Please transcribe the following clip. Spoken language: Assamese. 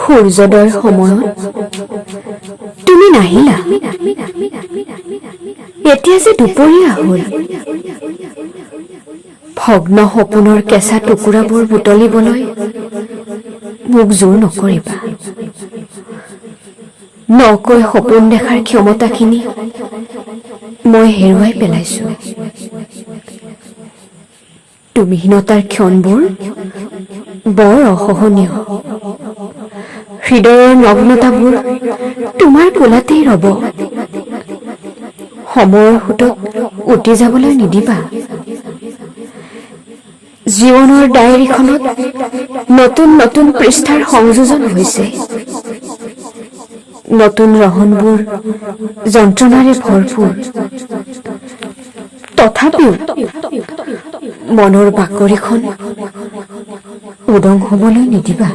সূৰ্যোদয়ৰ সময়ত তুমি নাহিলা। এতিয়া যে দুপৰীয়া হ'ল। ভগ্ন সপোনৰ কেঁচা টুকুৰাবোৰ বুটলিবলৈ মোক জোৰ নকৰিবা। নকৈ সপোন দেখাৰ ক্ষমতাখিনি মই হেৰুৱাই পেলাইছো। তুমিহীনতাৰ ক্ষণবোৰ বৰ অসহনীয়। হৃদয়ৰ নগ্নতাবোৰ তোমাৰ কোলাতেই ৰব। সময়ৰ সোঁতত উটি যাবলৈ নিদিবা। জীৱনৰ ডায়েৰীখনত নতুন নতুন পৃষ্ঠাৰ সংযোজন হৈছে। নতুন ৰহণবোৰ যন্ত্ৰণাৰে ভৰপূৰ। তথাপিও মনৰ বাকৰিখন উদং হবলৈ নিদিবা।